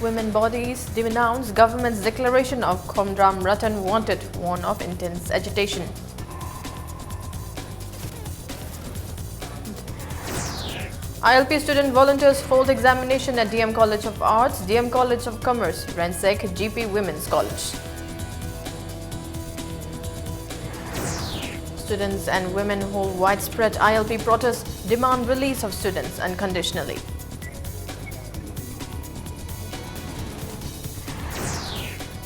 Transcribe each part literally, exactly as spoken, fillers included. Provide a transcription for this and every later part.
Women bodies denounce government's declaration of Khomdram Ratan wanted, warn of intense agitation. I L P student volunteers hold examination at D M College of Arts, D M College of Commerce, RENSEC, G P Women's College. Students and women hold widespread I L P protest, demand release of students unconditionally.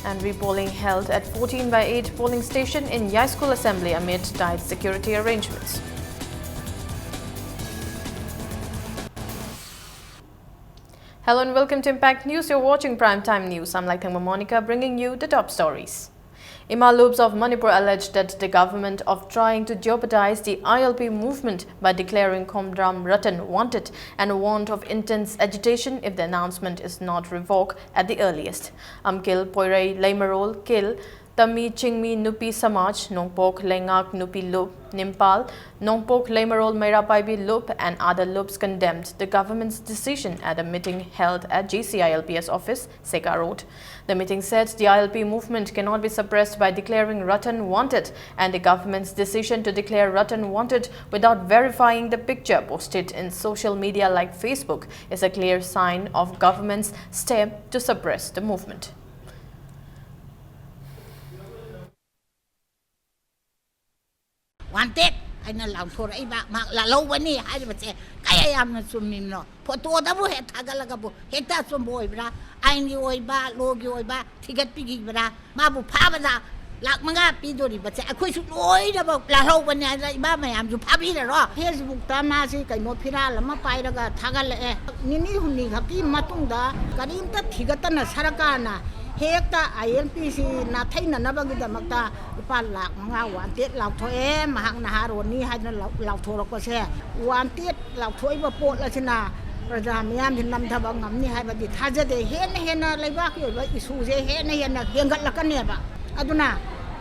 And repolling held at fourteen by eight polling station in Yai School Assembly amid tight security arrangements. Hello and welcome to Impact News. You're watching Prime Time News. I'm Laithangma Monica, bringing you the top stories. Ima Loops of Manipur alleged that the government of trying to jeopardize the I L P movement by declaring Khomdram Ratan wanted and warned of intense agitation if the announcement is not revoked at the earliest. Amkil Poirei Leimarol Kil, Tami Chingmi Nupi Samaj, Nongpok Lengak Nupi Lup, Nimpal, Nongpok Leimarol Meirapaibi Lup and other Lups condemned the government's decision at a meeting held at G C I L P S office, Seka Road. The meeting said the I L P movement cannot be suppressed by declaring Ratan wanted, and the government's decision to declare Ratan wanted without verifying the picture posted in social media like Facebook is a clear sign of government's step to suppress the movement. Wanted ꯍꯥꯏꯅ ꯂꯥꯎꯊꯣꯔꯛꯏꯕ, ꯃꯍꯥꯛ ꯂꯥꯛꯍꯧꯕꯅꯤ ꯍꯥꯏꯔꯤꯕꯁꯦ ꯀꯌꯥ ꯌꯥꯝꯅ ꯆꯨꯝꯃꯤꯕꯅꯣ? ꯐꯣꯇꯣꯗꯕꯨ ꯍꯦꯛ ꯊꯥꯒꯠꯂꯒꯕꯨ ꯍꯦꯛꯇ ꯑꯆꯨꯝꯕ ꯑꯣꯏꯕ꯭ꯔꯥ? ꯑꯥꯏꯟꯒꯤ ꯑꯣꯏꯕ, ꯂꯣꯒꯤ ꯑꯣꯏꯕ ꯊꯤꯒꯠꯄꯤꯈꯤꯕ꯭ꯔꯥ? ꯃꯥꯕꯨ ꯐꯥꯕꯗ ꯂꯥꯛ ꯃꯉꯥ ꯄꯤꯗꯣꯔꯤꯕꯁꯦ ꯑꯩꯈꯣꯏꯁꯨ ꯂꯣꯏꯅꯃꯛ ꯂꯥꯜꯍꯧꯕꯅꯦ ꯍꯥꯏꯅ ꯏꯃꯥ ꯃꯌꯥꯝꯁꯨ ꯐꯥꯕꯤꯔꯔꯣ꯫ ꯐꯦꯁꯕꯨꯛꯇ ꯃꯥꯁꯤ ꯀꯩꯅꯣ ꯐꯤꯔꯥꯜ ꯑꯃ ꯄꯥꯏꯔꯒ ꯊꯥꯒꯠꯂꯛꯑꯦ꯫ ꯅꯤꯅꯤ ꯍꯨꯝꯅꯤ ꯈꯛꯀꯤ ꯃꯇꯨꯡꯗ ꯀꯔꯤꯝꯇ ꯊꯤꯒꯠꯇꯅ ꯁꯔꯀꯥꯔꯅ ꯍꯦꯛꯇ ꯑꯥꯏ ꯑꯦꯜ ꯄꯤꯁꯤ ꯅꯥꯊꯩꯅꯅꯕꯒꯤꯗꯃꯛꯇ ꯂꯨꯄꯥ ꯂꯥꯛ ꯃꯉꯥ ꯋꯥꯟꯇꯦꯠ ꯂꯥꯎꯊꯣꯛꯑꯦ꯫ ꯃꯍꯥꯛ ꯅꯍꯥꯔꯣꯟꯅꯤ ꯍꯥꯏꯗꯅ ꯂꯥꯎ-, ꯂꯥꯎꯊꯣꯔꯛꯄꯁꯦ ꯋꯥꯟꯇꯦꯠ ꯂꯥꯎꯊꯣꯛꯏꯕ ꯄꯣꯠ ꯑꯁꯤꯅ ꯄ꯭ꯔꯖꯥ ꯃꯤꯌꯥꯝꯁꯤ ꯅꯝꯊꯕ ꯉꯝꯅꯤ ꯍꯥꯏꯕꯗꯤ ꯊꯥꯖꯗꯦ꯫ ꯍꯦꯟꯅ ꯍꯦꯟꯅ ꯂꯩꯕꯥꯛꯀꯤ ꯑꯣꯏꯕ ꯏꯁꯨꯁꯦ ꯍꯦꯟꯅ ꯍꯦꯟꯅ ꯍꯦꯟꯒꯠꯂꯛꯀꯅꯦꯕ꯫ ꯑꯗꯨꯅ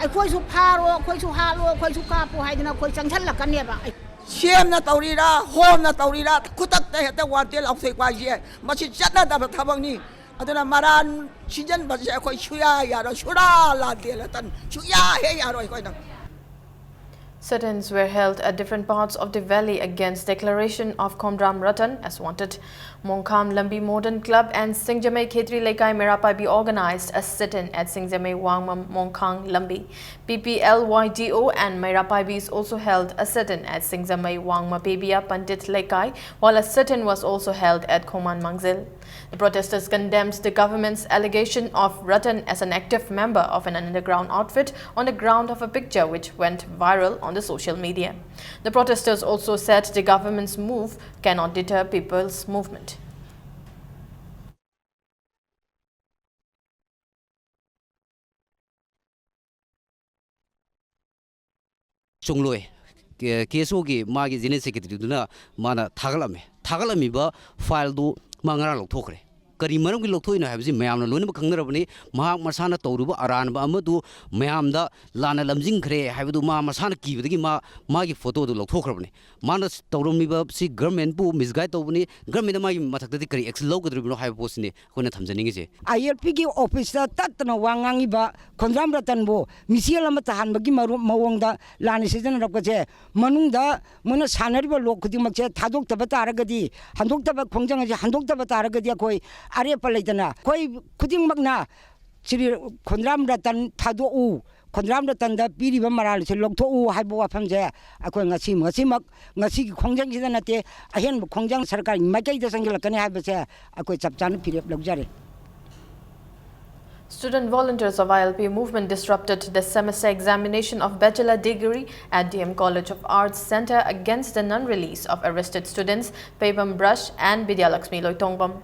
ꯑꯩꯈꯣꯏꯁꯨ ꯐꯥꯔꯣ, ꯑꯩꯈꯣꯏꯁꯨ ꯍꯥꯠꯂꯣ, ꯑꯩꯈꯣꯏꯁꯨ ꯀꯥꯞꯄꯣ ꯍꯥꯏꯗꯅ ꯑꯩꯈꯣꯏ ꯆꯪꯁꯤꯜꯂꯛꯀꯅꯦꯕ꯫ ꯁꯤ ꯑꯦꯝꯅ ꯇꯧꯔꯤꯔꯥ, ꯍꯣꯝꯅ ꯇꯧꯔꯤꯔꯥ, ꯈꯨꯗꯛꯇ ꯍꯦꯛꯇ ꯋꯥꯟꯇꯦꯠ ꯂꯥꯎꯊꯣꯛꯄ ꯍꯥꯏꯁꯦ ꯃꯁꯤ ꯆꯠꯅꯗꯕ ꯊꯕꯛꯅꯤ꯫ ꯑꯗꯨꯅ ꯃꯔꯥꯟ ꯁꯤꯖꯤꯟꯕꯁꯦ ꯑꯩꯈꯣꯏ ꯁꯨꯌꯥ ꯌꯥꯔꯣꯏ, ꯁꯨꯔꯥ ꯂꯥꯟꯗꯦ ꯂꯇꯟ, ꯁꯨꯌꯥ ꯍꯦꯛ ꯌꯥꯔꯣꯏ ꯑꯩꯈꯣꯏꯅ꯫ Sit-ins were held at different parts of the valley against declaration of Khomdram Ratan as wanted. Mongkhang Lambi Modern Club and Singjamei Khetri Leikai Meira Paibi organized a sit-in at Singjamei Wangma Mongkhang Lambi. P P L Y D O and Meira Paibis also held a sit-in at Singjamei Wangma Pebia Pandit Leikai, while a sit-in was also held at Khongman Mangzil. The protesters condemned the government's allegation of Ratan as an active member of an underground outfit on the ground of a picture which went viral on the social media. The protesters also said the government's move cannot deter people's movement. ꯆꯣꯡꯂꯣꯏ ꯀꯦ ꯑꯦꯁ ꯑꯣꯒꯤ ꯃꯥꯒꯤ general ꯁꯦꯀ꯭ꯔꯦꯇꯔꯤꯗꯨꯅ ꯃꯥꯅ ꯊꯥꯒꯠꯂꯝꯃꯦ꯫ ꯊꯥꯒꯠꯂꯝꯃꯤꯕ ꯐꯥꯏꯜꯗꯨ ꯃꯥ ꯉꯔꯥꯡ ꯂꯧꯊꯣꯛꯈ꯭ꯔꯦ꯫ ꯀꯔꯤ ꯃꯔꯝꯒꯤ ꯂꯧꯊꯣꯛꯏꯅꯣ ꯍꯥꯏꯕꯁꯤ ꯃꯌꯥꯝꯅ ꯂꯣꯏꯅꯃꯛ ꯈꯪꯅꯔꯕꯅꯤ꯫ ꯃꯍꯥꯛ ꯃꯁꯥꯅ ꯇꯧꯔꯨꯕ ꯑꯔꯥꯟꯕ ꯑꯃꯗꯨ ꯃꯌꯥꯝꯗ ꯂꯥꯟꯅ ꯂꯝꯖꯤꯡꯈ꯭ꯔꯦ ꯍꯥꯏꯕꯗꯨ ꯃꯥ ꯃꯁꯥꯅ ꯀꯤꯕꯗꯒꯤ ꯃꯥ ꯃꯥꯒꯤ ꯐꯣꯇꯣꯗꯨ ꯂꯧꯊꯣꯛꯈ꯭ꯔꯕꯅꯤ꯫ ꯃꯥꯅ ꯇꯧꯔꯝꯃꯤꯕꯁꯤ ꯒꯔꯃꯦꯟꯕꯨ ꯃꯤꯁꯒꯥꯏꯗ ꯇꯧꯕꯅꯤ꯫ ꯒꯔꯃꯦꯟꯅ ꯃꯥꯒꯤ ꯃꯊꯛꯇꯗꯤ ꯀꯔꯤ ꯑꯦꯛꯁꯟ ꯂꯧꯒꯗꯧꯔꯤꯕꯅꯣ ꯍꯥꯏꯕ ꯄꯣꯠꯁꯤꯅꯤ ꯑꯩꯈꯣꯏꯅ ꯊꯝꯖꯅꯤꯡꯉꯤꯁꯦ꯫ ꯑꯥꯏ ꯑꯦꯜ ꯄꯤꯒꯤ ꯑꯣꯐꯤꯁꯇ ꯇꯠꯇꯅ ꯋꯥ ꯉꯥꯡꯉꯤꯕ ꯈꯣꯟꯗ꯭ꯔꯥꯝ ꯔꯇꯟꯕꯨ ꯃꯤꯆꯦꯜ ꯑꯃ ꯇꯥꯍꯟꯕꯒꯤ ꯃꯔꯨ- ꯃꯑꯣꯡꯗ ꯂꯥꯟꯅ ꯁꯤꯖꯤꯟꯅꯔꯛꯄꯁꯦ, ꯃꯅꯨꯡꯗ ꯃꯣꯏꯅ ꯁꯥꯟꯅꯔꯤꯕ ꯂꯣꯛ ꯈꯨꯗꯤꯡꯃꯛꯁꯦ ꯊꯥꯗꯣꯛꯇꯕ ꯇꯥꯔꯒꯗꯤ, ꯍꯟꯗꯣꯛꯇꯕ, ꯈꯣꯡꯖꯪ ꯑꯁꯤ ꯍꯟꯗꯣꯛꯇꯕ ꯇꯥꯔꯒꯗꯤ ꯑꯩꯈꯣꯏ ꯑꯔꯦꯞꯄ ꯂꯩꯇꯅ ꯑꯩꯈꯣꯏ ꯈꯨꯗꯤꯡꯃꯛꯅ ꯁ꯭ꯔꯤ ꯈꯣꯟꯗ꯭ꯔꯥꯝ ꯔꯇꯟ ꯊꯥꯗꯣꯛꯎ, ꯈꯣꯟꯗ꯭ꯔꯥꯝ ꯔꯇꯟꯗ ꯄꯤꯔꯤꯕ ꯃꯔꯥꯜ ꯑꯁꯤ ꯂꯧꯊꯣꯛꯎ ꯍꯥꯏꯕ ꯋꯥꯐꯝꯁꯦ ꯑꯩꯈꯣꯏ ꯉꯁꯤ, ꯉꯁꯤꯃꯛ, ꯉꯁꯤꯒꯤ ꯈꯣꯡꯖꯪꯁꯤꯗ ꯅꯠꯇꯦ, ꯑꯍꯦꯟꯕ ꯈꯣꯡꯖꯪ ꯁꯔꯀꯥꯔꯒꯤ ꯃꯥꯏꯀꯩꯗ ꯆꯪꯁꯤꯜꯂꯛꯀꯅꯤ ꯍꯥꯏꯕꯁꯦ ꯑꯩꯈꯣꯏ ꯆꯞ ꯆꯥꯅ ꯐꯤꯔꯦꯞ ꯂꯧꯖꯔꯦ꯫ Student volunteers of I L P movement disrupted the semester examination of bachelor degree at D M College of Arts Centre against the non-release of arrested students Peibam Brush and Bidyalakshmi Loitongbam.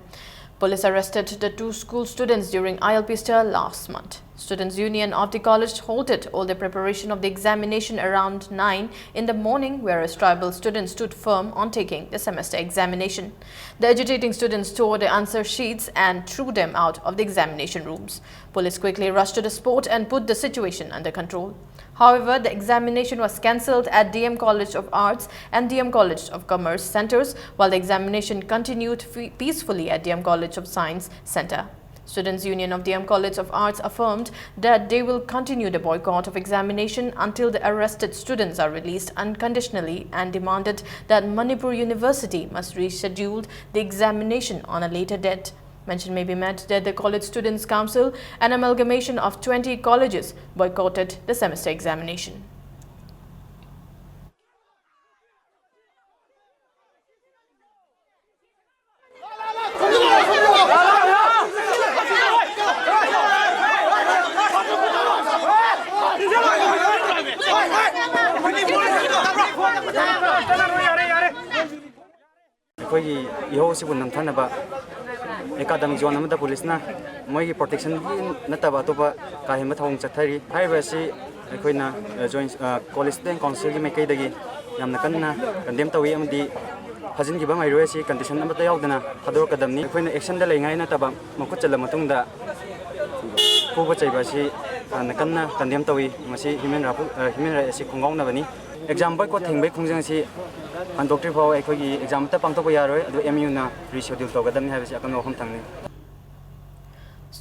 Police arrested the two school students during I L P stir last month. Students Union of the college halted all the preparation of the examination around nine in the morning, whereas tribal students stood firm on taking the semester examination. The agitating students tore the answer sheets and threw them out of the examination rooms. Police quickly rushed to the spot and put the situation under control. However, the examination was cancelled at D M College of Arts and D M College of Commerce centres, while the examination continued fe- peacefully at D M College of Science Centre. Students Union of D M College of Arts affirmed that they will continue the boycott of examination until the arrested students are released unconditionally and demanded that Manipur University must reschedule the examination on a later date. Mention may be made that the College Students' Council, an amalgamation of twenty colleges, boycotted the semester examination. ꯑꯩꯈꯣꯏꯒꯤ ꯏꯍꯧ ꯑꯁꯤꯕꯨ ꯅꯝꯊꯅꯕ academic zone ꯑꯃꯗ ꯄꯨꯂꯤꯁꯅ ꯃꯣꯏꯒꯤ ꯄ꯭ꯔꯣꯇꯦꯛꯁꯟꯒꯤ ꯅꯠꯇꯕ ꯑꯇꯣꯞꯄ ꯀꯥ ꯍꯦꯟꯕ ꯊꯧꯑꯣꯡ ꯆꯠꯊꯔꯤ꯫ ꯍꯥꯏꯔꯤꯕ ꯑꯁꯤ ꯑꯩꯈꯣꯏꯅ, ꯑ, ꯖꯣꯏꯟ, ꯑ, ꯀꯣꯂꯦꯖ ꯁ꯭ꯇꯨꯗꯦꯟ ꯀꯥꯎꯟꯁꯤꯜꯒꯤ ꯃꯥꯏꯀꯩꯗꯒꯤ ꯌꯥꯝꯅ ꯀꯟꯅ ꯀꯟꯗꯦꯝ ꯇꯧꯏ ꯑꯃꯗꯤ ꯐꯥꯖꯤꯟꯈꯤꯕ ꯃꯍꯩꯔꯣꯏ ꯑꯁꯤ ꯀꯟꯗꯤꯁꯟ ꯑꯃꯠꯇ ꯌꯥꯎꯗꯅ ꯊꯥꯗꯣꯔꯛꯀꯗꯕꯅꯤ꯫ ꯑꯩꯈꯣꯏꯅ ꯑꯦꯛꯁꯟꯗ ꯂꯩꯉꯥꯏ ꯅꯠꯇꯕ ꯃꯈꯨꯠ ꯆꯜꯂ ꯃꯇꯨꯡꯗ ꯐꯨꯕ ꯆꯩꯕ ꯑꯁꯤ ꯌꯥꯝꯅ ꯀꯟꯅ ꯀꯟꯗꯦꯝ ꯇꯧꯏ꯫ ꯃꯁꯤ ꯍ꯭ꯌꯨꯃꯦꯟ ꯔꯥꯏꯠ, ꯑ, ꯍ꯭ꯌꯨꯃꯦꯟ ꯔꯥꯏꯠ ꯑꯁꯤ ꯈꯣꯡꯒꯥꯎꯅꯕꯅꯤ꯫ ꯑꯦꯛꯖꯥꯝ ꯕꯣꯏꯀꯣꯠ ꯊꯤꯡꯕꯒꯤ ꯈꯣꯡꯖꯪ ꯑꯁꯤ ꯍꯟꯗꯣꯛꯇ꯭ꯔꯤ ꯐꯥꯎꯕ ꯑꯩꯈꯣꯏꯒꯤ ꯑꯦꯛꯖꯥꯝ ꯑꯃꯠꯇ ꯄꯥꯡꯊꯣꯛꯄ ꯌꯥꯔꯣꯏ, ꯑꯗꯨ ꯑꯦꯝ ꯌꯨꯅ ꯔꯤꯁꯦꯗ꯭ꯌꯨꯜ ꯇꯧꯒꯗꯕꯅꯤ ꯍꯥꯏꯕꯁꯤ ꯑꯀꯟꯕ ꯋꯥꯐꯝ ꯊꯝꯂꯤ꯫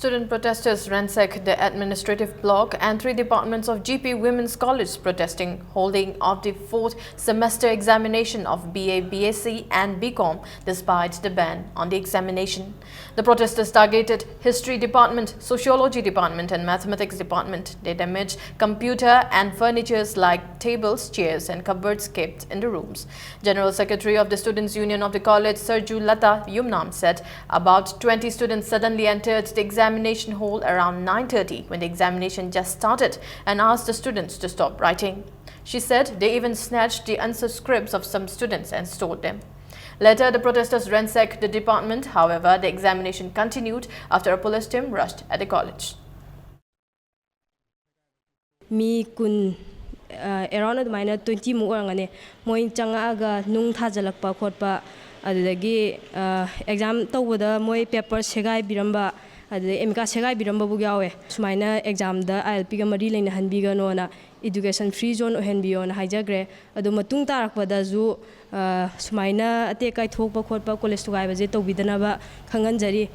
Student protesters ransacked the administrative block and three departments of G P Women's College, protesting holding of the fourth semester examination of B A, B S C and B Com despite the ban on the examination. The protesters targeted History Department, Sociology Department and Mathematics Department. They damaged computer and furnitures like tables, chairs and cupboards kept in the rooms. General Secretary of the Students' Union of the college, Sarju Lata Yumnam, said about twenty students suddenly entered the examination hall around nine thirty when the examination just started and asked the students to stop writing. She said they even snatched the answer scripts of some students and stored them. Later, the protesters ransacked the department. However, the examination continued after a police team rushed at the college. ꯃꯤ ꯀꯨꯟ, ꯑ, around ꯑꯗꯨꯃꯥꯏꯅ twenty ꯃꯨꯛ ꯑꯣꯏꯔꯝꯒꯅꯤ꯫ ꯃꯣꯏ ꯆꯪꯉꯛꯑꯒ ꯅꯨꯡ ꯊꯥꯖꯤꯜꯂꯛꯄ ꯈꯣꯠꯄ, ꯑꯗꯨꯗꯒꯤ, ꯑ, exam ꯇꯧꯕꯗ ꯃꯣꯏ paper ꯁꯦꯒꯥꯏꯕꯤꯔꯝꯕ, ꯑꯗꯨꯗꯩ ꯑꯦꯃꯤꯀꯥ ꯁꯦꯒꯥꯏꯕꯤꯔꯝꯕꯕꯨ ꯌꯥꯎꯋꯦ꯫ ꯁꯨꯃꯥꯏꯅ ꯑꯦꯛꯖꯥꯝꯗ ꯑꯥꯏ ꯑꯦꯜ ꯄꯤꯒ ꯃꯔꯤ ꯂꯩꯅꯍꯟꯕꯤꯒꯅꯣꯅ, ꯏꯗꯨꯀꯦꯁꯟ ꯐ꯭ꯔꯤ ꯖꯣꯟ ꯑꯣꯏꯍꯟꯕꯤꯌꯣꯅ ꯍꯥꯏꯖꯈ꯭ꯔꯦ꯫ ꯑꯗꯣ ꯃꯇꯨꯡ ꯇꯥꯔꯛꯄꯗꯁꯨ ꯁꯨꯃꯥꯏꯅ ꯑꯇꯦꯛ ꯀꯥꯏꯊꯣꯛꯄ ꯈꯣꯠꯄ, ꯀꯣꯂꯦꯖ ꯊꯨꯒꯥꯏꯕꯁꯦ ꯇꯧꯕꯤꯗꯅꯕ ꯈꯪꯍꯟꯖꯔꯤ꯫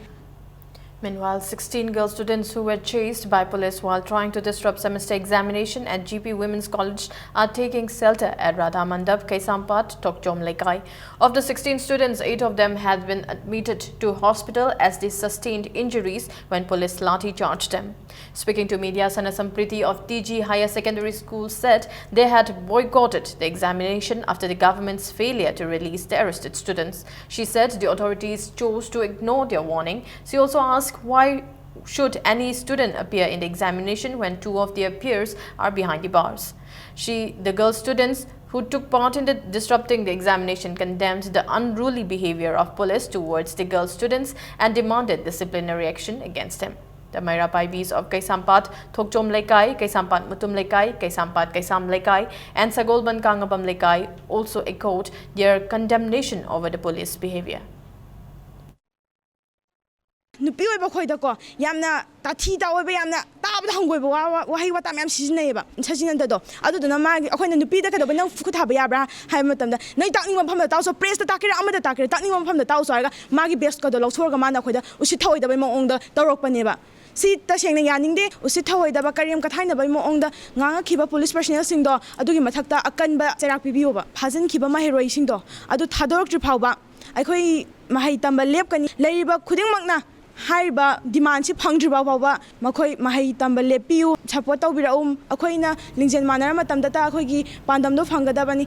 Meanwhile, sixteen girl students who were chased by police while trying to disrupt semester examination at G P Women's College are taking shelter at Radha Mandap, Kaisampat, Tokjom Lekai. Of the sixteen students, eight of them had been admitted to hospital as they sustained injuries when police lathi charged them. Speaking to media, Sana Sampriti of T G Higher Secondary School said they had boycotted the examination after the government's failure to release the arrested students. She said the authorities chose to ignore their warning. She also asked why should any student appear in the examination when two of their peers are behind the bars. She, the girl students who took part in the disrupting the examination condemned the unruly behavior of police towards the girl students and demanded disciplinary action against them. The Maira Paibis of Kaisampat, Thokchom Lekai, Kaisampat Mutum Lekai, Kaisampat Kaisam Lekai, and Sagolban Kangabam Lekai also echoed their condemnation over the police behavior. ꯅꯨꯄꯤ ꯑꯣꯏꯕ ꯑꯩꯈꯣꯏꯗꯀꯣ ꯌꯥꯝꯅ ꯇꯥꯊꯤ ꯇꯥꯑꯣꯏꯕ, ꯌꯥꯝꯅ ꯇꯥꯕꯗ ꯍꯪꯒꯣꯏꯕ ꯋꯥ- ꯋꯥ- ꯋꯥꯍꯩ ꯋꯥꯇꯥ ꯃꯌꯥꯝ ꯁꯤꯖꯤꯟꯅꯩꯌꯦꯕ ꯁꯆꯤꯅꯟꯗꯗꯣ꯫ ꯑꯗꯨꯗꯨꯅ ꯃꯥꯒꯤ, ꯑꯩꯈꯣꯏꯅ ꯅꯨꯄꯤꯗ ꯀꯩꯗꯧꯕꯩ ꯅꯪ ꯈꯨꯠ ꯊꯥꯕ ꯌꯥꯕ꯭ꯔꯥ ꯍꯥꯏꯕ ꯃꯇꯝꯗ, "ꯅꯣꯏ ꯇꯥꯛꯅꯤꯡꯕ ꯃꯐꯝꯗ ꯇꯥꯛꯎꯁꯣ, ꯄ꯭ꯔꯦꯁꯇ ꯇꯥꯛꯀꯦꯔꯥ ꯑꯃꯗ ꯇꯥꯛꯀꯦꯔꯥ, ꯇꯥꯛꯅꯤꯡꯕ ꯃꯐꯝꯗ ꯇꯥꯛꯎꯁꯣ" ꯍꯥꯏꯔꯒ ꯃꯥꯒꯤ ꯕꯦꯁꯀꯗꯣ ꯂꯧꯊꯣꯛꯑꯒ ꯃꯥꯅ ꯑꯩꯈꯣꯏꯗ ꯎꯁꯤꯠ ꯊꯑꯣꯏꯗꯕꯩ ꯃꯑꯣꯡꯗ ꯇꯧꯔꯛꯄꯅꯦꯕ꯫ ꯁꯤ ꯇꯁꯦꯡꯅ ꯌꯥꯅꯤꯡꯗꯦ꯫ ꯎꯁꯤꯠ ꯊꯑꯣꯏꯗꯕ, ꯀꯔꯦꯝ ꯀꯊꯥꯏꯅꯕꯒꯤ ꯃꯑꯣꯡꯗ ꯉꯥꯡꯉꯛꯈꯤꯕ ꯄꯨꯂꯤꯁ ꯄꯔꯁꯅꯦꯜꯁꯤꯡꯗꯣ, ꯑꯗꯨꯒꯤ ꯃꯊꯛꯇ ꯑꯀꯟꯕ ꯆꯩꯔꯥꯛ ꯄꯤꯕꯤꯌꯣꯕ꯫ ꯐꯥꯖꯤꯟꯈꯤꯕ ꯃꯍꯩꯔꯣꯏꯁꯤꯡꯗꯣ ꯑꯗꯨ ꯊꯥꯗꯣꯔꯛꯇ꯭ꯔꯤ ꯐꯥꯎꯕ ꯑꯩꯈꯣꯏ ꯃꯍꯩ ꯇꯝꯕ ꯂꯦꯞꯀꯅꯤ꯫ ꯂꯩꯔꯤꯕ ꯈꯨꯗꯤꯡꯃꯛꯅ ꯍꯥꯏꯔꯤꯕ ꯗꯤꯃꯥꯟꯁꯤ ꯐꯪꯗ꯭ꯔꯤꯕ ꯐꯥꯎꯕ ꯃꯈꯣꯏ ꯃꯍꯩ ꯇꯝꯕ ꯂꯦꯞꯄꯤꯌꯨ, ꯁꯄꯣꯔꯠ ꯇꯧꯕꯤꯔꯛꯎ꯫ ꯑꯩꯈꯣꯏꯅ ꯂꯤꯡꯖꯦꯜ ꯃꯥꯟꯅꯔ ꯃꯇꯝꯗꯇ ꯑꯩꯈꯣꯏꯒꯤ ꯄꯥꯟꯗꯝꯗꯣ ꯐꯪꯒꯗꯕꯅꯤ꯫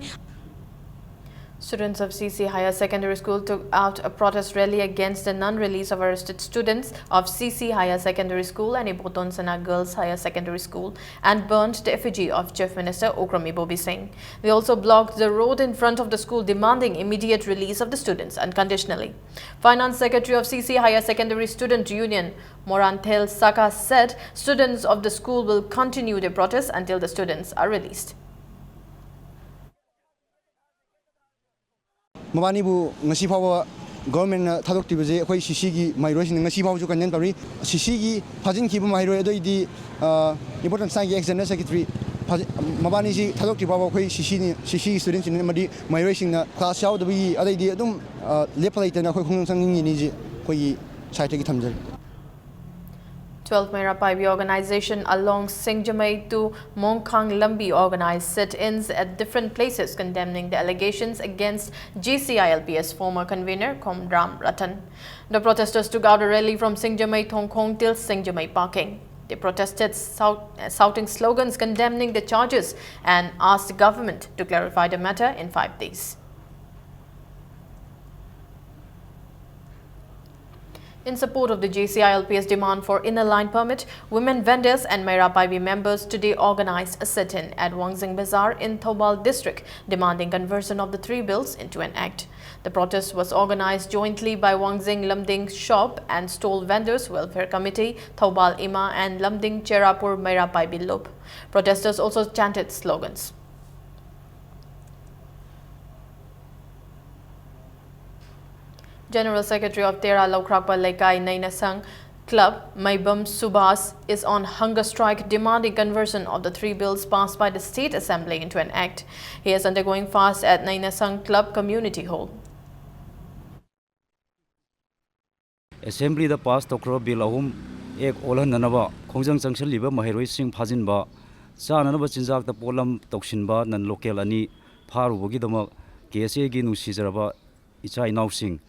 Students of C C Higher Secondary School took out a protest rally against the non-release of arrested students of C C Higher Secondary School and Iboton Sana Girls Higher Secondary School and burned the effigy of Chief Minister Okram Ibobi Singh. They also blocked the road in front of the school, demanding immediate release of the students unconditionally. Finance Secretary of C C Higher Secondary Student Union, Moranthel Saka, said students of the school will continue their protest until the students are released. ꯃꯕꯥꯅꯤꯕꯨ ꯉꯁꯤ ꯐꯥꯎꯕ ꯒꯣꯔꯃꯦꯟꯅ ꯊꯥꯗꯣꯛꯇ꯭ꯔꯤꯕꯁꯦ ꯑꯩꯈꯣꯏ ꯁꯤ ꯁꯤꯒꯤ ꯃꯍꯩꯔꯣꯏꯁꯤꯡꯅ ꯉꯁꯤ ꯐꯥꯎꯁꯨ condemn ꯇꯧꯔꯤ꯫ ꯁꯤ ꯁꯤꯒꯤ ꯐꯥꯖꯤꯟꯈꯤꯕ ꯃꯍꯩꯔꯣꯏ ꯑꯗꯩꯗꯤ ꯏꯝꯄꯣꯔꯇꯦꯟꯁ ꯅꯥꯏꯟꯒꯤ ꯑꯦꯛꯁ ꯖꯦꯅꯔꯦꯜ ꯁꯦꯀ꯭ꯔꯦꯇꯔꯤ ꯃꯕꯥꯅꯤꯁꯤ ꯊꯥꯗꯣꯛꯇ꯭ꯔꯤ ꯐꯥꯎꯕ ꯑꯩꯈꯣꯏ ꯁꯤ ꯁꯤꯅꯤ, ꯁꯤ ꯁꯤꯒꯤ ꯁ꯭ꯇꯨꯗꯦꯟꯁꯤꯡ ꯑꯃꯗꯤ ꯃꯍꯩꯔꯣꯏꯁꯤꯡꯅ ꯀ꯭ꯂꯥꯁ ꯌꯥꯎꯗꯕꯒꯤ ꯑꯗꯩꯗꯤ ꯑꯗꯨꯝ ꯂꯦꯞꯄ ꯂꯩꯇꯅ ꯑꯩꯈꯣꯏ ꯈꯣꯡꯖꯪ ꯆꯪꯅꯤꯡꯉꯤꯅꯤꯁꯤ ꯑꯩꯈꯣꯏꯒꯤ ꯁꯥꯏꯠꯇꯒꯤ ꯊꯝꯖꯔꯤ꯫ Twelve Meira Paibi organization along Singjamei to Mongkhang Lambi organized sit-ins at different places condemning the allegations against G C I L P S former convener Khomram Ratan. The protesters took out a rally from Singjamei Thongkhong till Singjamei parking. They protested shout, shouting slogans condemning the charges and asked the government to clarify the matter in five days. In support of the G C I L P S demand for inner line permit, women vendors and Meira Paibi members today organized a sit-in at Wangjing Bazaar in Thoubal district, demanding conversion of the three bills into an act. The protest was organized jointly by Wangjing Lamding Shop and Stall Vendors Welfare Committee, Thoubal Ima and Lamding Cherapur Meira Paibi Lup. Protesters also chanted slogans. General Secretary of Tera Lokrakpa Leikai Nainasang Club, Maibam Subhas, is on hunger strike demanding conversion of the three bills passed by the State Assembly into an act. He is undergoing fast at Nainasang Club Community Hall. ꯑꯦꯁꯦꯝꯕ꯭ꯂꯤꯗ pass ꯇꯧꯈ꯭ꯔꯕ bill ꯑꯍꯨꯝ act ꯑꯣꯜꯍꯟꯅꯅꯕ ꯈꯣꯡꯖꯪ ꯆꯪꯁꯤꯜꯂꯤꯕ ꯃꯍꯩꯔꯣꯏꯁꯤꯡ ꯐꯥꯖꯤꯟꯕ, ꯆꯥꯅꯅꯕ ꯆꯤꯟꯖꯥꯛꯇ ꯄꯣꯠꯂꯝ ꯇꯧꯁꯤꯟꯕ ꯅꯟ local ꯑꯅꯤ ꯐꯥꯔꯨꯕꯒꯤꯗꯃꯛ ꯀꯦ ꯑꯦꯁ ꯑꯦꯒꯤ ꯅꯨꯡꯁꯤꯖꯔꯕ ꯏꯆꯥ ꯏꯅꯥꯎꯁꯤꯡ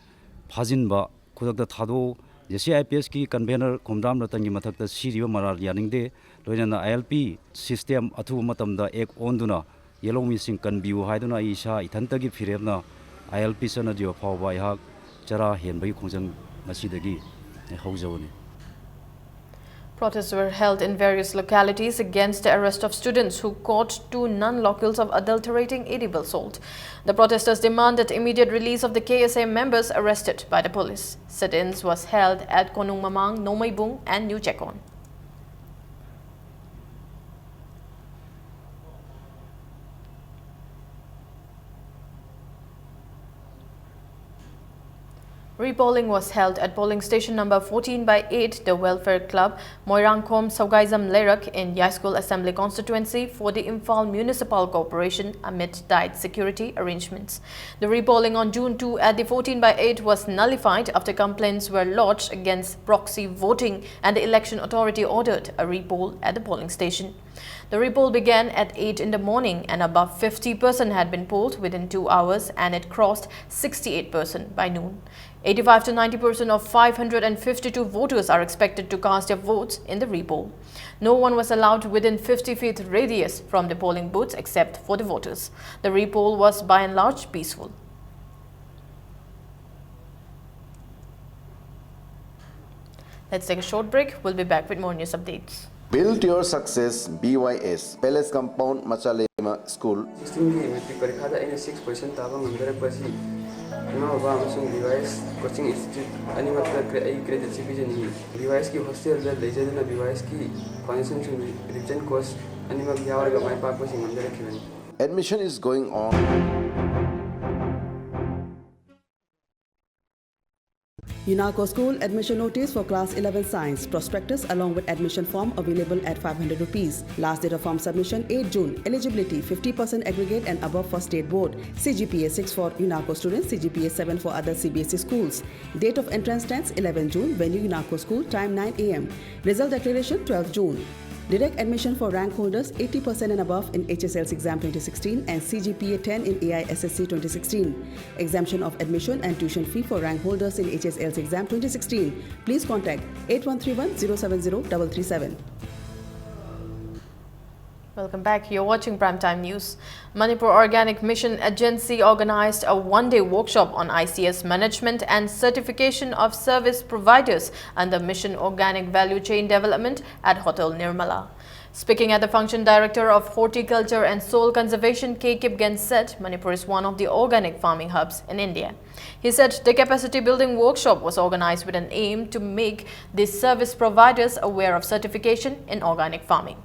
ꯐꯥꯖꯤꯟꯕ, ꯈꯨꯗꯛꯇ ꯊꯥꯗꯣꯛꯎ, J C I P ꯑꯦꯁꯀꯤ convener Khomdram ꯔꯇꯟꯒꯤ ꯃꯊꯛꯇ ꯁꯤꯔꯤꯕ ꯃꯔꯥꯜ ꯌꯥꯅꯤꯡꯗꯦ, ꯂꯣꯏꯅꯅ ꯑꯥꯏ ꯑꯦꯜ ꯄꯤ ꯁꯤꯁꯇꯦꯝ ꯑꯊꯨꯕ ꯃꯇꯝꯗ ꯑꯦꯛ ꯑꯣꯟꯗꯨꯅ ꯌꯦꯜꯍꯧꯃꯤꯁꯤꯡ ꯀꯟꯕꯤꯌꯨ ꯍꯥꯏꯗꯨꯅ ꯑꯩ ꯏꯁꯥ ꯏꯊꯟꯇꯒꯤ ꯐꯤꯔꯦꯞꯅ ꯑꯥꯏ ꯑꯦꯜ ꯄꯤ ꯆꯠꯅꯗ꯭ꯔꯤꯕ ꯐꯥꯎꯕ ꯑꯩꯍꯥꯛ ꯆꯔꯥ ꯍꯦꯟꯕꯒꯤ ꯈꯣꯡꯖꯪ ꯉꯁꯤꯗꯒꯤ ꯍꯧꯖꯕꯅꯤ꯫ Protests were held in various localities against the arrest of students who caught two non-locals of adulterating edible salt. The protesters demanded immediate release of the K S A members arrested by the police. Sit-ins was held at Konung Mamang, Nomeibung and New Chekon. Repolling was held at polling station number fourteen by eight, the Welfare Club, Moirangkhom Saugaizam Leirak in Yaskul Assembly Constituency for the Imphal Municipal Corporation amid tight security arrangements. The repolling on June two at the fourteen by eight was nullified after complaints were lodged against proxy voting, and the election authority ordered a repoll at the polling station. The repoll began at eight in the morning and above fifty percent had been polled within two hours, and it crossed sixty-eight percent by noon. Eighty-five to ninety percent of five hundred fifty-two voters are expected to cast their votes in the repoll. No one was allowed within fifty feet radius from the polling booths except for the voters. The repoll was by and large peaceful. Let's take a short break. We'll be back with more news updates. Build your success, B Y S, Palace Compound, Machalema School. ꯁꯤꯛꯁꯇꯤꯟꯒꯤ matric ꯄꯔꯤꯈꯥꯗ ꯑꯩꯅ six position ꯇꯥꯕ ꯉꯝꯗꯔꯛꯄ ꯑꯁꯤ ꯏꯃꯥ ꯕꯕꯥ ꯑꯃꯁꯨꯡ B Y S coaching institute ꯑꯅꯤꯃꯛꯇ ꯑꯩ ꯀ꯭ꯔꯦꯗꯤꯠꯁꯤ ꯄꯤꯖꯅꯤꯡꯏ꯫ B Y Sꯀꯤ ꯍꯣꯁꯇꯦꯜꯗ ꯂꯩꯖꯗꯨꯅ B Y Sꯀꯤ ꯐꯥꯎꯟꯗꯦꯁꯟꯁꯤꯡ, ꯔꯤꯚꯤꯖꯟ ꯀꯣꯔꯁ ꯑꯅꯤꯃꯛ ꯌꯥꯎꯔꯒ ꯃꯥꯏ ꯄꯥꯛꯄꯁꯤ ꯉꯝꯖꯔꯛꯈꯤꯕꯅꯤ꯫ Admission is going on. UNACO School admission notice for class eleven science, prospectus along with admission form available at five hundred rupees. Last date of form submission eight June. Eligibility fifty percent aggregate and above for state board. C G P A six for UNACO students, C G P A seven for other C B S E schools. Date of entrance test eleven June. Venue UNACO School. Time nine A M. Result declaration twelve June. Direct admission for rank holders eighty percent and above in H S L C exam twenty sixteen and C G P A ten in A I S S C twenty sixteen. Exemption of admission and tuition fee for rank holders in H S L C exam twenty sixteen. Please contact eight one three one zero seven zero double three seven. Welcome back. You're watching Primetime News. Manipur Organic Mission Agency organized a one-day workshop on I C S management and certification of service providers under Mission Organic Value Chain Development at Hotel Nirmala. Speaking at the function, Director of Horticulture and Soil Conservation, K Kipgen, said Manipur is one of the organic farming hubs in India. He said the capacity building workshop was organized with an aim to make the service providers aware of certification in organic farming.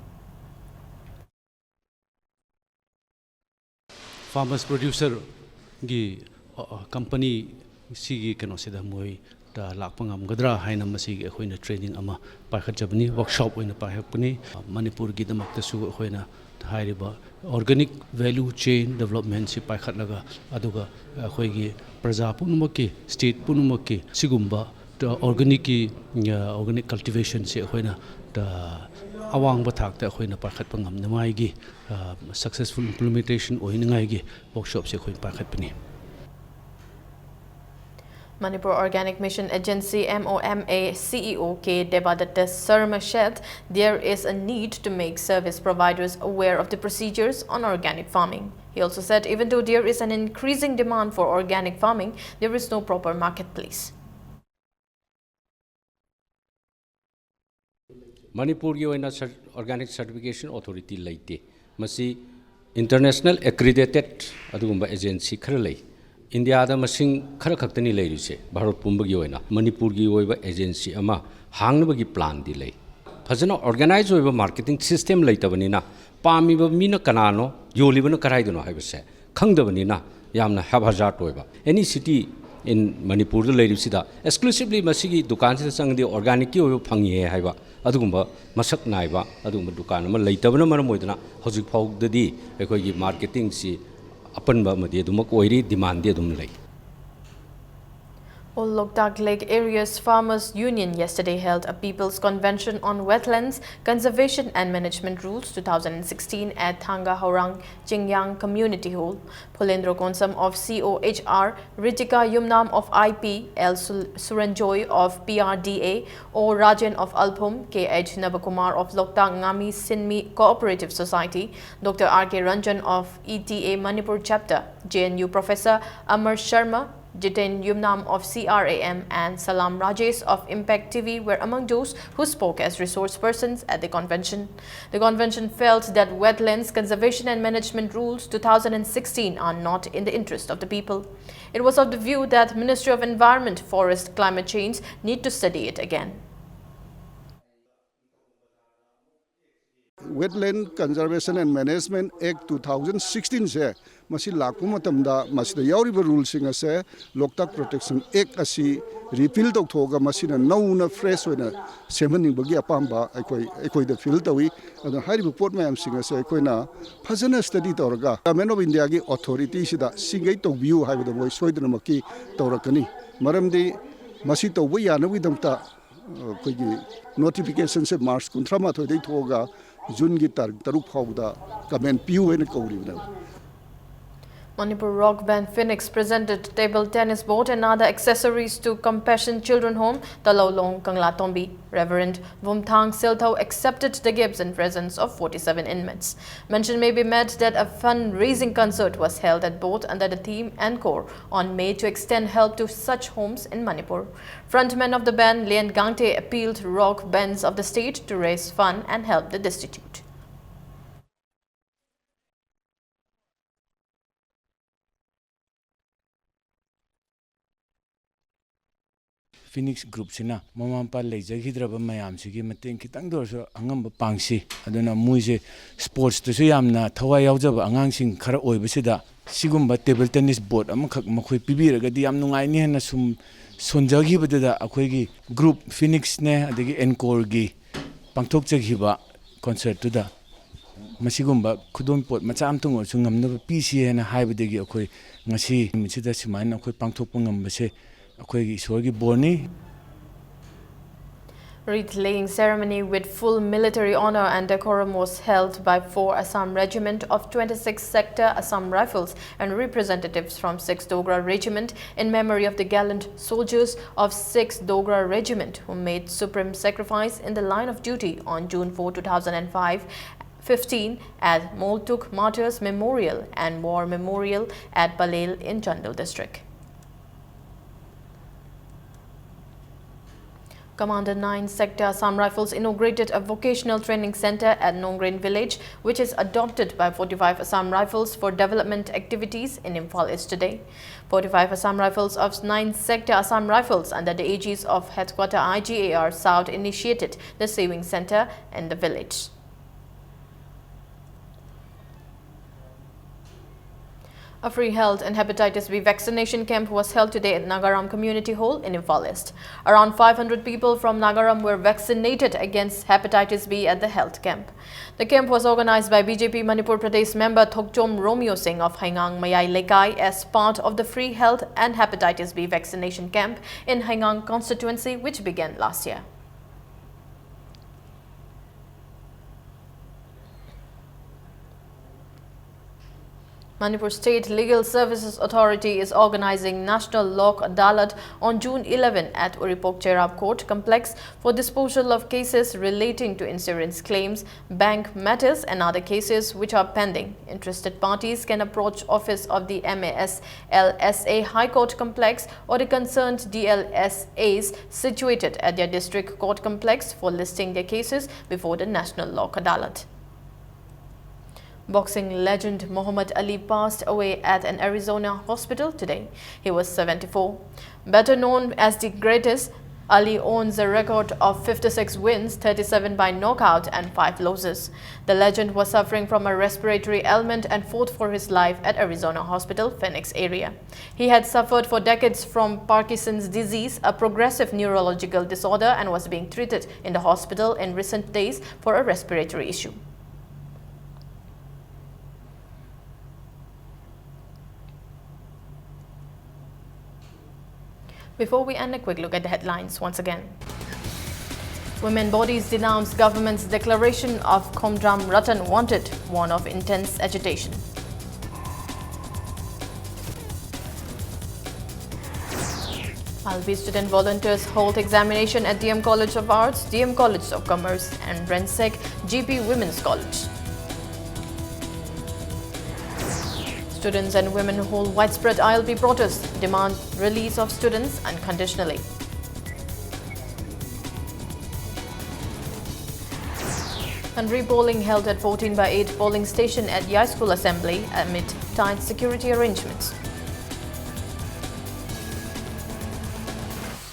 Farmers producer ꯒꯤ company ꯁꯤꯒꯤ ꯀꯩꯅꯣꯁꯤꯗ ꯃꯣꯏ ꯂꯥꯛꯄ ꯉꯝꯒꯗ꯭ꯔꯥ ꯍꯥꯏꯅ ꯃꯁꯤꯒꯤ ꯑꯩꯈꯣꯏꯅ training ꯑꯃ ꯄꯥꯏꯈꯠꯆꯕꯅꯤ, workshop ꯑꯣꯏꯅ ꯄꯥꯏꯈꯠꯄꯅꯤ꯫ ꯃꯅꯤꯄꯨꯔꯒꯤꯗꯃꯛꯇꯁꯨ ꯑꯩꯈꯣꯏꯅ ꯍꯥꯏꯔꯤꯕ organic value chain developmentꯁꯤ ꯄꯥꯏꯈꯠꯂꯒ, ꯑꯗꯨꯒ ꯑꯩꯈꯣꯏꯒꯤ ꯄ꯭ꯔꯖꯥ ꯄꯨꯝꯅꯃꯛꯀꯤ, state ꯄꯨꯝꯅꯃꯛꯀꯤ ꯁꯤꯒꯨꯝꯕ organicꯀꯤ, organic cultivationꯁꯤ ꯑꯩꯈꯣꯏꯅ ꯑꯋꯥꯡꯕ ꯊꯥꯛꯇ ꯑꯩꯈꯣꯏꯅ ꯄꯥꯏꯈꯠꯄ ꯉꯝꯅꯉꯥꯏꯒꯤ, successful implementation ꯑꯣꯏꯅꯉꯥꯏꯒꯤ workshopꯁꯤ ꯑꯩꯈꯣꯏꯅ ꯄꯥꯏꯈꯠꯄꯅꯤ꯫ Manipur Organic Mission Agency, M O M A, C E O K Devadatta Sarma said there is a need to make service providers aware of the procedures on organic farming. He also said even though there is an increasing demand for organic farming, there is no proper marketplace. ꯃꯅꯤꯄꯨꯔꯒꯤ ꯑꯣꯏꯅ organic certification authority ꯂꯩꯇꯦ꯫ ꯃꯁꯤ international accredited ꯑꯗꯨꯒꯨꯝꯕ agency ꯈꯔ ꯂꯩ꯫ ꯏꯟꯗꯤꯌꯥꯗ ꯃꯁꯤꯡ ꯈꯔ ꯈꯛꯇꯅꯤ ꯂꯩꯔꯤꯁꯦ ꯚꯥꯔꯠ ꯄꯨꯝꯕꯒꯤ ꯑꯣꯏꯅ꯫ ꯃꯅꯤꯄꯨꯔꯒꯤ ꯑꯣꯏꯕ agency ꯑꯃ ꯍꯥꯡꯅꯕꯒꯤ planꯗꯤ ꯂꯩ꯫ ꯐꯖꯅ organize ꯑꯣꯏꯕ marketing system ꯂꯩꯇꯕꯅꯤꯅ ꯄꯥꯝꯃꯤꯕ ꯃꯤꯅ ꯀꯅꯥꯅꯣ, ꯌꯣꯜꯂꯤꯕꯅ ꯀꯗꯥꯏꯗꯅꯣ ꯍꯥꯏꯕꯁꯦ ꯈꯪꯗꯕꯅꯤꯅ ꯌꯥꯝꯅ haphazard ꯑꯣꯏꯕ꯫ Any city in ꯃꯅꯤꯄꯨꯔꯗ ꯂꯩꯔꯤꯕꯁꯤꯗ exclusively ꯃꯁꯤꯒꯤ ꯗꯨꯀꯥꯟꯁꯤꯗ ꯆꯪꯉꯗꯤ organicꯀꯤ ꯑꯣꯏꯕ ꯐꯪꯉꯦ ꯍꯥꯏꯕ ꯑꯗꯨꯒꯨꯝꯕ ꯃꯁꯛ ꯅꯥꯏꯕ ꯑꯗꯨꯒꯨꯝꯕ ꯗꯨꯀꯥꯟ ꯑꯃ ꯂꯩꯇꯕꯅ ꯃꯔꯝ ꯑꯣꯏꯗꯨꯅ ꯍꯧꯖꯤꯛ ꯐꯥꯎꯕꯗꯗꯤ ꯑꯩꯈꯣꯏꯒꯤ marketingꯁꯤ ꯑꯄꯟꯕ ꯑꯃꯗꯤ ꯑꯗꯨꯃꯛ ꯑꯣꯏꯔꯤ, demandꯗꯤ ꯑꯗꯨꯝ ꯂꯩ꯫ All Loktak Lake Areas Farmers Union yesterday held a People's Convention on Wetlands Conservation and Management Rules two thousand sixteen at Thanga Haurang Chingyang Community Hall. Phulendro Konsam of C O H R, Ritika Yumnam of I P, L Sul- Suranjoy of P R D A, O Rajan of Alphum, K H Nabakumar of Loktak Ngami Sinmi Cooperative Society, Doctor R K Ranjan of E T A Manipur Chapter, J N U Professor Amar Sharma, Jiten Yumnam of C R A M and Salam Rajesh of Impact T V were among those who spoke as resource persons at the convention. The convention felt that Wetlands Conservation and Management Rules two thousand sixteen are not in the interest of the people. It was of the view that Ministry of Environment, Forest, Climate Change need to study it again. Wetland Conservation and Management Act two thousand sixteen ꯁꯦ, ꯃꯁꯤ ꯂꯥꯛꯄ ꯃꯇꯝꯗ ꯃꯁꯤꯗ ꯌꯥꯎꯔꯤꯕ ꯔꯨꯜꯁꯤꯡ ꯑꯁꯦ Loktak Protection Act ꯑꯁꯤ ꯔꯤꯄꯤꯜ ꯇꯧꯊꯣꯛꯑꯒ ꯃꯁꯤꯅ ꯅꯧꯅ fresh ꯑꯣꯏꯅ ꯁꯦꯝꯍꯟꯅꯤꯡꯕꯒꯤ ꯑꯄꯥꯝꯕ ꯑꯩꯈꯣꯏ, ꯑꯩꯈꯣꯏꯗ ꯐꯤꯜ ꯇꯧꯏ꯫ ꯑꯗꯨꯅ ꯍꯥꯏꯔꯤꯕ ꯄꯣꯠ ꯃꯌꯥꯝꯁꯤꯡ ꯑꯁꯦ ꯑꯩꯈꯣꯏꯅ ꯐꯖꯅ ꯁ꯭ꯇꯗꯤ ꯇꯧꯔꯒ ꯒꯚꯔꯟꯃꯦꯟꯠ ꯑꯣꯐ ꯏꯟꯗꯤꯌꯥꯒꯤ ꯑꯣꯊꯣꯔꯤꯇꯤꯁꯤꯗ ꯁꯤꯈꯩ ꯇꯧꯕꯤꯌꯨ ꯍꯥꯏꯕꯗ ꯃꯣꯏ ꯁꯣꯏꯗꯅꯃꯛꯀꯤ ꯇꯧꯔꯛꯀꯅꯤ꯫ ꯃꯔꯝꯗꯤ ꯃꯁꯤ ꯇꯧꯕ ꯌꯥꯅꯕꯒꯤꯗꯃꯛꯇ ꯑꯩꯈꯣꯏꯒꯤ ꯅꯣꯇꯤꯐꯤꯀꯦꯁꯟꯁꯦ ꯃꯥꯔꯆ ꯀꯨꯟꯊ꯭ꯔꯥ ꯃꯥꯊꯣꯏꯗꯒꯤ ꯊꯣꯛꯑꯒ ꯖꯨꯟꯒꯤ ꯇꯥꯔꯤꯛ ꯇꯔꯨꯛ ꯐꯥꯎꯕꯗ ꯀꯃꯦꯟ ꯄꯤꯌꯨ ꯍꯥꯏꯅ ꯀꯧꯔꯤꯕꯅꯦꯕ꯫ Manipur Rock Band Phoenix presented table tennis board and other accessories to Compassion Children Home, Talaulong, Kanglatombi. Reverend Vumthang Silthou accepted the gifts in presence of forty-seven inmates. Mention may be made that a fundraising concert was held at both under the theme Encore on May to extend help to such homes in Manipur. Frontman of the band, Lian Gangte, appealed rock bands of the state to raise fund and help the destitute. Phoenix Groupꯁꯤꯅ ꯃꯃꯥ ꯃꯄꯥ ꯂꯩꯖꯈꯤꯗ꯭ꯔꯕ ꯃꯌꯥꯝꯁꯤꯒꯤ ꯃꯇꯦꯡ ꯈꯤꯇꯪꯗ ꯑꯣꯏꯔꯁꯨ ꯑꯉꯝꯕ ꯄꯥꯡꯁꯤ꯫ ꯑꯗꯨꯅ ꯃꯣꯏꯁꯦ sportsꯇꯁꯨ ꯌꯥꯝꯅ ꯊꯋꯥꯏ ꯌꯥꯎꯖꯕ ꯑꯉꯥꯡꯁꯤꯡ ꯈꯔ ꯑꯣꯏꯕꯁꯤꯗ ꯁꯤꯒꯨꯝꯕ table tennis board ꯑꯃꯈꯛ ꯃꯈꯣꯏ ꯄꯤꯕꯤꯔꯒꯗꯤ ꯌꯥꯝ ꯅꯨꯡꯉꯥꯏꯅꯤ ꯍꯥꯏꯅ ꯁꯨꯝ ꯁꯣꯟꯖꯈꯤꯕꯗꯨꯗ ꯑꯩꯈꯣꯏꯒꯤ group Phoenixꯅꯦ ꯑꯗꯒꯤ Encoreꯒꯤ ꯄꯥꯡꯊꯣꯛꯆꯈꯤꯕ concertꯇꯨꯗ ꯃꯁꯤꯒꯨꯝꯕ ꯈꯨꯗꯣꯜꯄꯣꯠ ꯃꯆꯥ ꯑꯃꯇꯪ ꯑꯣꯏꯔꯁꯨ ꯉꯝꯅꯕ ꯄꯤꯁꯤ ꯍꯥꯏꯅ ꯍꯥꯏꯕꯗꯒꯤ ꯑꯩꯈꯣꯏ ꯉꯁꯤ ꯅꯨꯃꯤꯠꯁꯤꯗ ꯁꯨꯃꯥꯏꯅ ꯑꯩꯈꯣꯏ ꯄꯥꯡꯊꯣꯛꯄ ꯉꯝꯕꯁꯦ ꯑꯩꯈꯣꯏꯒꯤ ꯏꯁꯣꯔꯒꯤ ꯕꯣꯔꯅꯤ꯫ Wreath-laying ceremony with full military honor and decorum was held by four Assam Regiment of twenty-six Sector Assam Rifles and representatives from six Dogra Regiment in memory of the gallant soldiers of six Dogra Regiment who made supreme sacrifice in the line of duty on June four, two thousand five, fifteen at Moltuk Martyrs Memorial and War Memorial at Palel in Chandel District. Commander nine Sector Assam Rifles inaugurated a vocational training center at Nongrin village, which is adopted by forty-five Assam Rifles for development activities in Imphal East today. Forty-five Assam Rifles of nine Sector Assam Rifles under the aegis of Headquarter I G A R South initiated the saving center in the village. A free health and hepatitis B vaccination camp was held today at Nagaram Community Hall in Imphal East. Around five hundred people from Nagaram were vaccinated against hepatitis B at the health camp. The camp was organized by B J P Manipur Pradesh member Thokchom Romeo Singh of Haingang Mayai Lekai as part of the free health and hepatitis B vaccination camp in Haingang constituency, which began last year. Manipur State Legal Services Authority is organizing National Lok Adalat on June eleven at Uripok Cherab Court Complex for disposal of cases relating to insurance claims, bank matters and other cases which are pending. Interested parties can approach office of the M A S L S A High Court Complex or the concerned D L S As situated at their district court complex for listing their cases before the National Lok Adalat. Boxing legend Muhammad Ali passed away at an Arizona hospital today. He was seventy-four. Better known as the greatest, Ali owns a record of fifty-six wins, thirty-seven by knockout and five losses. The legend was suffering from a respiratory ailment and fought for his life at Arizona Hospital, Phoenix area. He had suffered for decades from Parkinson's disease, a progressive neurological disorder, and was being treated in the hospital in recent days for a respiratory issue. Before we end, a quick look at the headlines once again. Women bodies denounce government's declaration of Khomdram Ratan wanted, warn of intense agitation. Alvi student volunteers hold examination at D M College of Arts, D M College of Commerce, and RENSEC G P Women's College. Students and women hold widespread I L P protest, demand release of students unconditionally. And repolling held at fourteen by eight polling station at Yai School Assembly amid tight security arrangements.